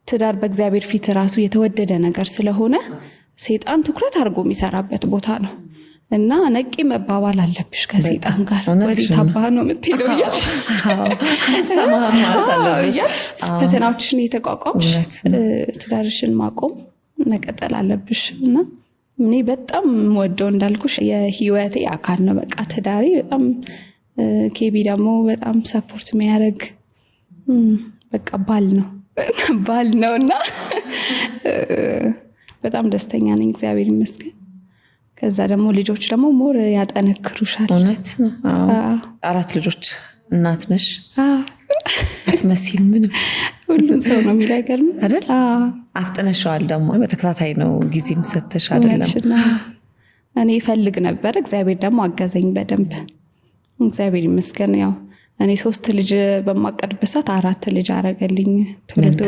ትዳር በእግዚአብሔር ፊት ራሱ የተወደደ ነገር ስለሆነ ሴጣን ትኩረት አድርጎ የሚሰራበት ቦታ ነው እና ነቄ መባባል አለብሽ ከሴጣን ጋር። እውነትሽን ወዴት አባህ ነው የምትሄደው እያልሽ አልሰማህም ማለት አለብሽ። እያልሽ ፈተናዎችሽን እየተቋቋምሽ እውነት ነው። ትዳርሽን ማቆም መቀጠል አለብሽ። እና እኔ በጣም የምወደው፣ እንዳልኩሽ የህይወቴ አካል ነው። በቃ ትዳሬ በጣም፣ ኬቢ ደግሞ በጣም support የሚያደርግ በቃ ባል ነው እና በጣም ደስተኛ ነኝ፣ እግዚአብሔር ይመስገን። ከዛ ደግሞ ልጆች ደግሞ more ያጠነክሩሻል። እውነት ነው። አዎ። አራት ልጆች እናት ነሽ። አትመሲም ምንም። ሁሉም ሰው ነው የሚል፣ አይገርምም? አይደል? አዎ። አፍጥነሸዋል ደግሞ፣ በተከታታይ ነው፣ ጊዜም ሰተሽ አይደለም። እውነትሽን ነው። እኔ እፈልግ ነበር፣ እግዚአብሔር ደግሞ አገዘኝ በደንብ፣ እግዚአብሔር ይመስገን። ያው እኔ ሶስት ልጅ በማቀድበት ሰዓት አራት ልጅ አረገልኝ ቶሎ ቶሎ።